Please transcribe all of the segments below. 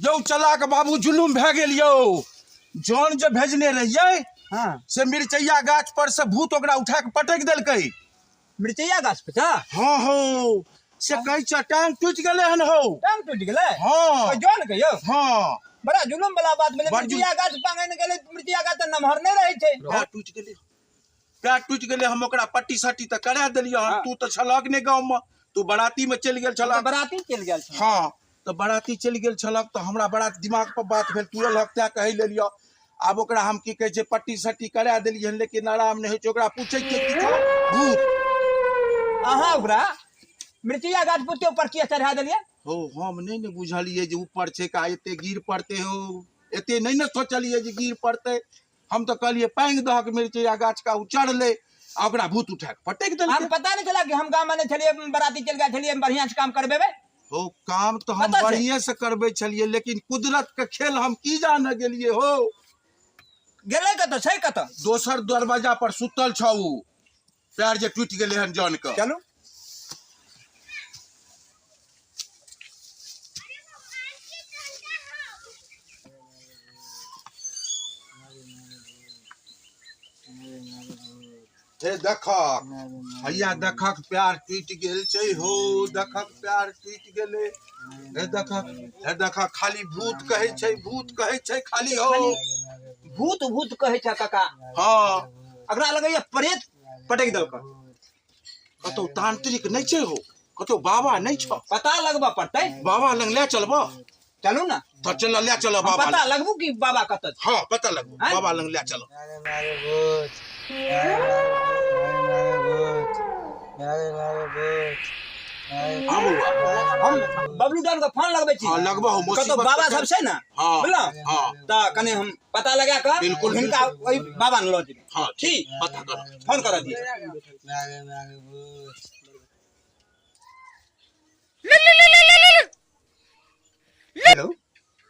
यौ चलाक बाबू जुलुम भए गेल यौ। जौन जे भेजने रहियै हाँ से मिरचैया गाछ पर से भूत ओकरा उठा के पटकि देलकै। मिरचैया गाछ पर से? हाँ हो, से कहै छ टांग टूटि गेलै हन हौ। टांग टूटि गेलै? हाँ। ओहि जौन के यौ? हाँ। बड़ा जुलुम वाला बात भेलै। बड़ जुलुम। मिरचैया गाछ पांगनि गेलै, मिरचैया गाछ तऽ नमहर नहि रहै छै। पैर टूटि गेलै, पैर टूटि गेलै। हम ओकरा पट्टी सट्टी तऽ करा देलियै हन। हाँ। तू तऽ छलहक नहि गाँवमे, तू बराती मे चलि गेल छलहक। बराती चलि गेल छलहुँ। हाँ, तऽ बराती चलि गेल छलहक तऽ हमरा बड़ा दिमाग पर बात भेल, तू रहलहक तैं कहै लेलियऽ। आब ओकरा हम की कहै छै पट्टी सट्टी करा देलियै हन, लेकिन आराम नहि होइ छै। ओकरा पूछै छियै किछो भूत। अहाँ ओकरा मिरचैया गाछ पुते ऊपर किया चढ़ा देलियै? हौ, हम नहि ने बुझलियै जे ऊपर छै का एते गिर पड़तै हौ, एते नहि ने सोचलियै जे गिर पड़तै। हम तऽ कहलियै पांगि दहक मिरचैया गाछ का, ओ चढ़लै आ ओकरा भूत उठा कऽ पटकि देलकै। हम पता नहि चला कि हम गाँव में नहि छलियै, बराती चलि गेल छलियै, बढ़िआँ से काम करबेबै। हौ, काम तऽ हम कतऽ छै? बढ़िएँ से करबै छलियै, लेकिन कुदरत के खेल हम की जाने गेलियै हौ। गेलै कतऽ, छै कतऽ? दोसर दरवाजा पर सुतल छौ उ, पैर जे टूटि गेलै हन जन के। चलू। हे देखक, हैया देखक प्यार टूटि गेल छै हौ, देखक प्यार टूटि गेलै। हे देखक, हे देखक, खाली भूत कहै छै, भूत कहै छै खाली हौ। भूत भूत कहै छै काका। हाँ। एकरा लगैया प्रेत पटकि देलक। कतौ तांत्रिक नहि छै हौ, कतौ बाबा नहि छौ? पता लगबऽ पड़तै। बाबा लग ले चलबऽ? चलू ने। तऽ चल, ले चल हम बाबा पता लग। लगबू कि बाबा कतऽ छै। हाँ, पता लगबू। आँय? बाबा लग ले चल। हाँ बौआ। हम बबलू डॉन के फोन लगबै छी। हाँ, लगबऽ हौ, कतौ मुसीबत बाबा के सब छै ने? हाँ, बुझलहुँ? हाँ। तऽ कने हम पता लगा कऽ बिल्कुल, हिनका ओहि बाबा ने लऽ जेबै। हाँ, ठीक। पता कर। फोन करऽ दियौ। हेलो।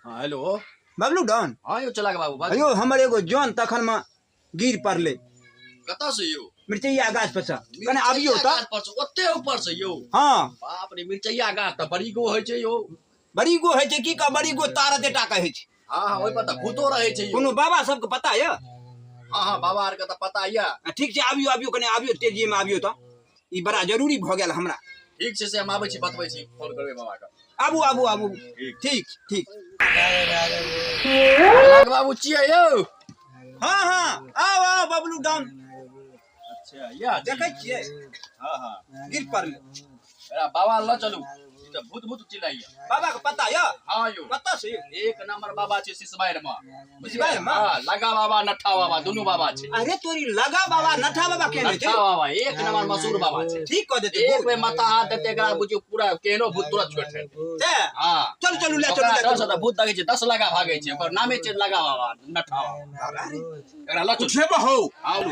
हाँ, हेलो। बबलू डॉन। हाँ यौ चला के बाबू, बाजू। यौ, हमर एगो जन तखन में गिर पड़लै। कतऽ से यौ? मिरचैया गाछ पर से। कने आबियौ तऽ। गाछ पर से, ओते ऊपर से यौ? हाँ। बाप रे, मिरचैया गाछ तऽ बड़ी गो होइ छै यौ। बड़ी गो होइ छै की कह, बड़ी गो तार एतेटा के होइ छै। हाँ हाँ, ओहि पर तऽ भूतो रहै छै यौ। कोनो बाबा सबके पता यऽ? हाँ हाँ, बाबा आर के तऽ पता यऽ। ठीक छै, आबियौ आबियौ, कने आबियौ, तेजीमे आबियौ तऽ। ई बड़ा जरूरी भऽ गेल हमरा। ठीक छै, से हम आबै छी, बतबै छी, फोन करबै बाबा के। आबू आबू आबू। ठीक ठीक। चला के बाबू छियै यौ? हाँ हाँ, आउ आउ बबलू डॉन। अच्छा, या देखै छियै? हाँ हाँ। गिर पड़लै। एकरा बाबा लऽ चलू, ई तऽ भूत भूत चिल्लाइया। बाबा के पता यऽ? हाँ यौ। कतऽ से? एक नंबर बाबा छै सिसबारि मे। सिसबारि मे? हाँ, लगा बाबा नट्ठा बाबा दुनू बाबा छै। अरे तोरी लगा बाबा नट्ठा बाबा केने छै? नट्ठा बाबा एक नंबर मशहूर बाबा छै। ठीक कऽ देतै एक भूत। बेर माथा हाथ देतै एकरा बुझियौ पूरा केहनो भूत तुरंत छोड़ि देतै। से? हाँ। चलू चलू ले चलू, ओकरा ले डर से चलू। तऽ भूत देखै छै 10 लगा भागै छै, ओकर नामे छै लगा बाबा नट्ठा बाबा। एकरा लऽ चलू। उठेबऽ हौ। आउ।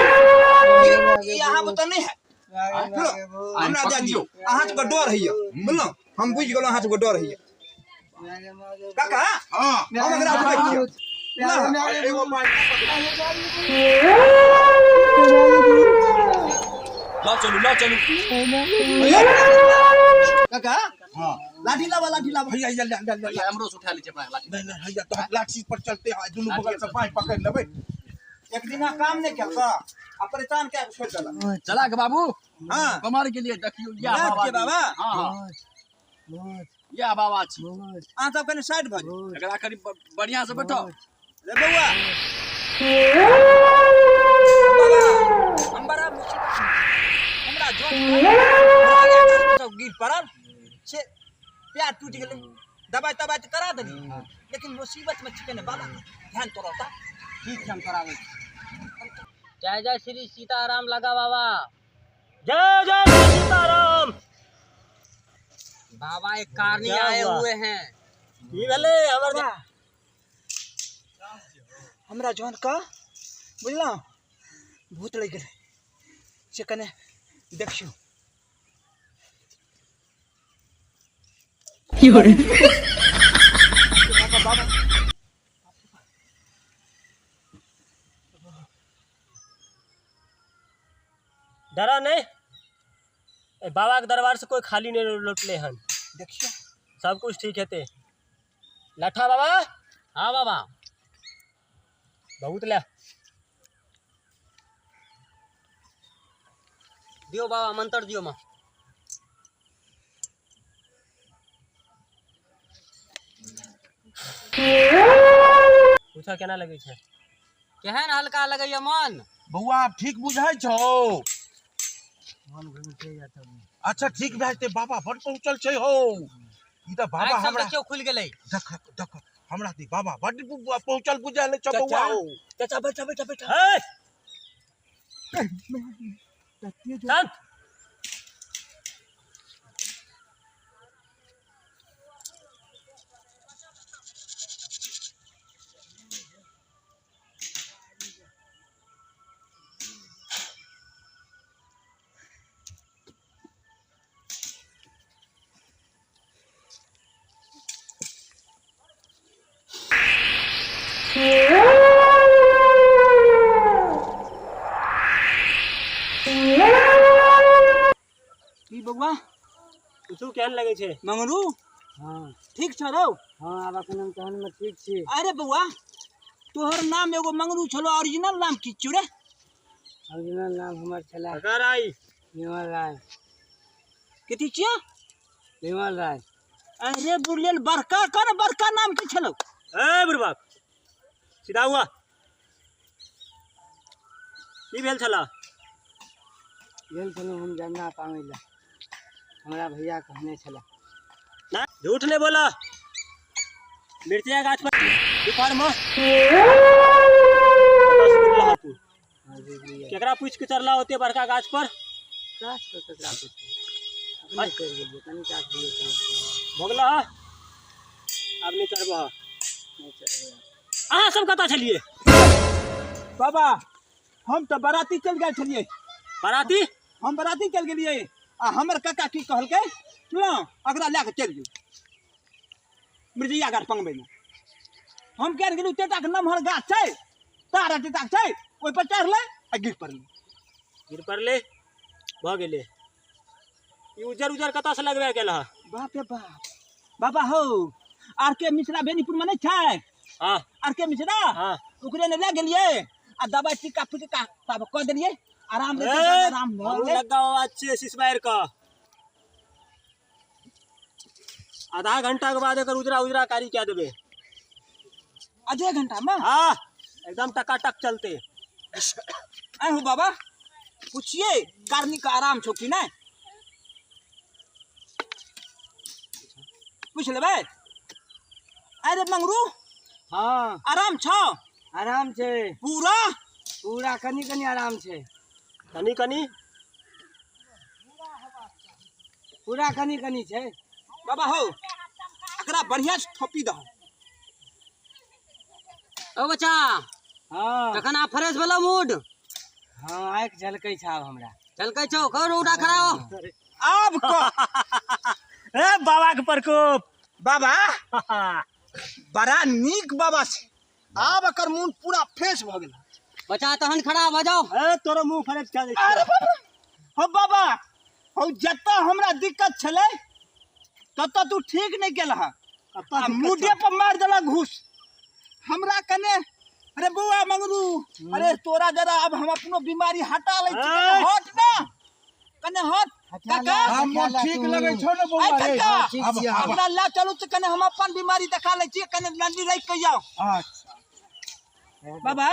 ई अहाँ बुते नहि हैत। हमरा दए दियौ, अहाँ सबके डर होइए, बुझलहुँ? हम बुझि गेलहुँ अहाँ सबके डर होइए। काका, हाँ। हम एकरा उठबै छियै। एगो बात। लऽ चलू, लऽ चलू। काका, हाँ। लाठी लाबा, लाठी लाबा। भैया, ले, ले, ले, ले। हमरो से उठा लै छै अपना लाठी। नहीं नहीं, भैया तो हम लाठी पर चलते हैं, दुनू बगल से बाँहि पकड़ लेबै। एक दिना काम नहि केलक आ परेशान कए कऽ छोड़ि देलक। चला के बाबू। हाँ। कमर के लिए देखियौ या नाथ बाबा के बाबा? हाँ हाँ, या बाबा छी। अहाँ सब कनि साइड भऽ जाउ। एकरा कनि बढ़िया से बैठो। रे बौआ, बाबा, हम बड़ा मुसीबत में छी। हमरा जन गिर पड़ल से पैर टूटि गेलै, दबाइ तबाइ तऽ करा देली, लेकिन मुसीबत में छी, कने बाबा के ध्यान तोरा। ठीक छै, हम कराबै छी। जय जय श्री सीताराम लगा बाबा। जय जय श्री सीताराम। बाबा एक कारनी आए हुए हैं। की भेलै हमर? हमरा जौन का बुझलहुँ भूत लागि गेलै से कने देखियौ। बाबा, बाबा, डरा नहीं, बाबा के दरबार से कोई खाली नहीं लौटले हन। देखियो सब कुछ ठीक हेते। लठा बाबा। हाँ बाबा। बहुत ले दियो बाबा, मंत्र दियो माँ। पूछा केना लगे छै? केहन हल्का लगैया मन? बौआ आब ठीक बुझाइ छौ? अच्छा ठीक भए जेतै। बाबा बड पहुँचल छै हौ। ई तऽ बाबा आँखि सब हमरा देखियौ खुलि गेलै। देख देख हमरा तऽ बाबा बड पहुँचल बुझायल छौ बौआ हौ। चाचा बैठा बैठा बैठा। हे शांत। की बौआ पूछू केहन लगे छै? मंगरू? हाँ। ठीक छ रौ? हाँ, आब अखन हम तहन में ठीक छी। अरे बौआ तोहर नाम एगो मंगरू छलो, ओरिजिनल नाम की छियौ रे? ओरिजिनल नाम हमर छला अगर आई विमल राय। कथी छियौ? विमल राय। अरे बुढ़लेल बड़का कर बड़का नाम की छलो? ए बुढ़बा सीधा हुआ। की भेल छला? गेल छलहुँ हम जरना पांगै लए, हमरा भैया कहने छला। ना झूठ नहीं बोला। मिर्चिया गाछ पर दोपहर में केकरा पूछ के चढ़ला होते बड़का गाछ पर? गाछ पर केकरा पूछबै? अपने चढ़ि गेलियै, कनि टा गेलियै। भोगला आब नहीं चढ़बह। नहि चढ़बै। अहाँ सब कतऽ छलियै? बाबा हम तऽ बराती चलि गेल छलियै। बराती? हम बराती चलि गेलियै आ हमर काका की कहलकै, सुनौ अकरा लए कऽ चलि जो मिर्जैया गाछ पंगबैमे। हम क्या गेलियै, तेटाके नमहर गाछ छै, तार टेटाके छै, ओहिपर चढ़लै आ गिर पड़लै। गिर पड़लै भऽ गेलै। ई उज्जर उज्जर कतऽसँ लगबा गेल हँ? बाप रे बाप। बाबा हौ आर के मिश्रा बेनीपुरमे नहि छै? हाँ। आर के मिश्रा? हाँ। ओकरे ने लए गेलियै आ दबाइ टीका फुटका तब कऽ देलियै, आराम रहै, आराम भऽ गेलै। लगा छियै सिसमारि कऽ। आधा घंटा के बाद एकर उजरा उजरा कारी कए देबै। आधे घंटा में? हाँ एकदम टकाटक चलते। आइ हो बाबा पूछिए कारनी का आराम छौ कि नहीं? पूछ लेबै। अरे मंगरू। हाँ। आराम छौ? आराम छै। पूरा? पूरा कनि कनि आराम छै। कनि कनि? पूरा कनि कनि छै। बाबा हो एकरा बढ़िया से थोपी दहो। ओ बच्चा। हाँ। तखन आब फ्रेश भेलौ मूड? हाँ आँखि झलकै छै आब हमरा। झलकै छौ? कर उठा खड़ा हो। आब कह। ए बाबा के प्रकोप। बाबा बड़ा नीक बाबा छै, आब एकर मूड पूरा फ्रेश भऽ गेल। बच्चा तहन खड़ा भऽ जाओ। ए तोरो मुँह फ्रेश कए दै छियौ। अरे बाबा हो बाबा हौ जतऽ हमरा दिक्कत छलै ततऽ तू ठीक नहि केलह, आ मूडे पर मारि देलक घूस हमरा कने। अरे बौआ मंगरू, अरे तोरा जरा अब हम अपनो बीमारी हटा लै छी, कने हट ना, कने हट। काका हम ठीक लगै छौ ने बौआ रे? काका आब आब हमरा लए चलू तऽ कने हम अपन बीमारी देखा लै छी, कने नदी राखि कऽ जाउ। अच्छा बाबा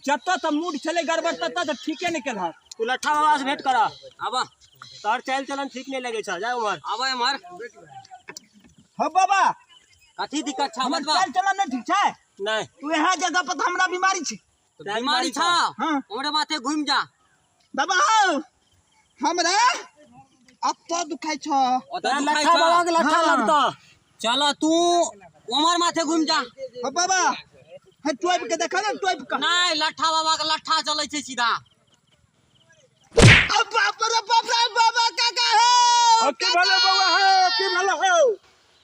जतऽ तऽ मूड छलै गड़बड़ ततऽ तऽ ठीके नहि केलहक। तू लट्ठा बाबा से भेंट कर। आब तोहर चालि चलन ठीक नहीं लगे छौ, जा उम्हर। आब एम्हर। हो बाबा कथी दिक्कत छौ हमर बतबा? चालि चलन नहि ठीक छै? नहीं। तू यहाँ जगह पर तऽ हमरा बीमारी छै। बीमारी छौ? हाँ। उम्हरे माथे घुमि जा। बाबा हौ हमरा अतऽ दुखाइ छौ। ओतऽ दुखाइ लट्ठा छौ? बाबा के लट्ठा हाँ। लगतौ। चल तू उम्हर माथे घुमि जा। हो बाबा हे टोपि के देखा ने, टोपि के। नहीं लट्ठा बाबा के लट्ठा चलै छै सीधा। अब बाप रे बाप रे बाबा काका हो। की भेलै बौआ हो, की भेलै हो?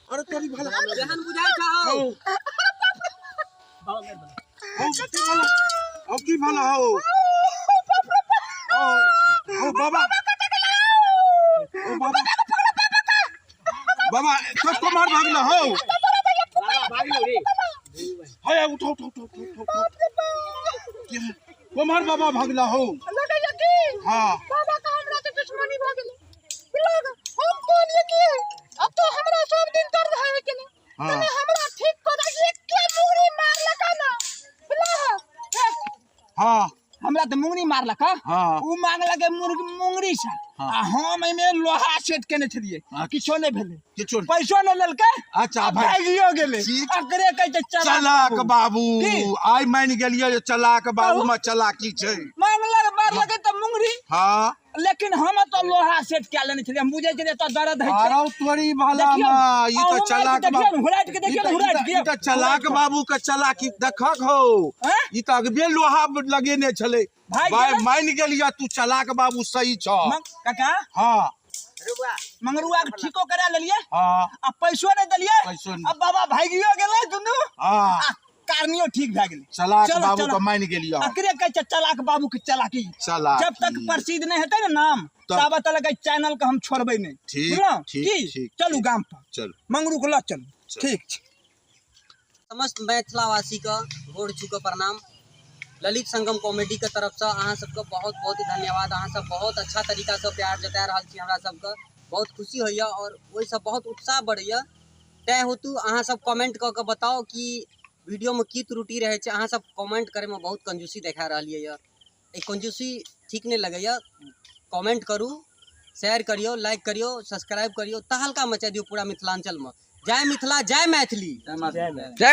अरे तोरी भला। केहन बुझाइ छौ? हौ की भेलै? हौ की भेलै हौ? हौ बाबा। बाबा बाबा तो मार भागल हो। हाय उठो उठो उठो उठो। कुमार बाबा भागला हो। हाँ बाबा का हमरा से दुश्मनी भ गेलै। लोग हम कहलिए कि अब तो हमरा सब दिन दर्द है के ने। हाँ। तने हमरा ठीक कर एक के मुंगरी मारलक ना। हाँ हमरा तो मुंगरी मारलक। हाँ। उ मांगलक मुंगरी से। हाँ। आ हम एमे लोहा सेट केने छलिए। किछो नहीं भेलै। किछो पैसो नहीं लेलकै। अच्छा भाई भागियो गेलै। अकरे कहै छै चलाक बाबू। आइ मानि गेलियै जे चलाक बाबू में चलाकी छै। मांगलक मारलक तऽ मुंगरी। हाँ लेकिन हम तो लोहा सेट कए लेने छलियै। हम बुझै छलियै तऽ दर्द होइ छै। अरे तोरी भला मा ई तऽ चलाक बाबू। हुराटि के देखियौ हुराटि के। ई तऽ चलाक बाबू के चलाकी देखक हो। ई तऽ अगबे लोहा लगेने छलै। भाई मानि गेलियै तू चलाक बाबू सही छ। काका हाँ मंगरुआ के ठीको करा लेलियै। हाँ आ पैसो नहि देलियै। पैसो आ बाबा भागियो गेलै दुनू। हाँ कारनियो ठीक भए गेलै। चलाक बाबू के मानि गेलियै। अकरे कहै छै चलाक बाबू के चलाकी। चलाक जब तक प्रसिद्ध नहि हेतै ने नाम तब तक एहि चैनल के हम छोड़बै नहि। ठीक ठीक। चलू गाम पर। चलू मंगरू के लऽ चलू। ठीक छै। समस्त मिथिलावासी के गोड़ छू के प्रणाम। ललित संगम कॉमेडी के तरफ से अहाँ सबके बहुत बहुत धन्यवाद। अहाँ सब बहुत अच्छा तरीका से प्यार जता रहल छी। हमरा सबके बहुत खुशी होइए और ओहिसँ बहुत उत्साह बढ़ैए। तैँ हेतु अहाँ सब कमेंट कऽ के बताउ कि वीडियो में की त्रुटि रहै छै। अहाँ सब कमेंट करैमे बहुत कंजूसी देखा रहलियै यऽ। एहि कंजूसी ठीक नहि लगैए। कमेंट करू, शेयर करियौ, लाइक करियौ, सब्सक्राइब करियौ, तहलका मचा दियौ पूरा मिथिलाञ्चलमे। जय मिथिला, जय मैथिली। जय।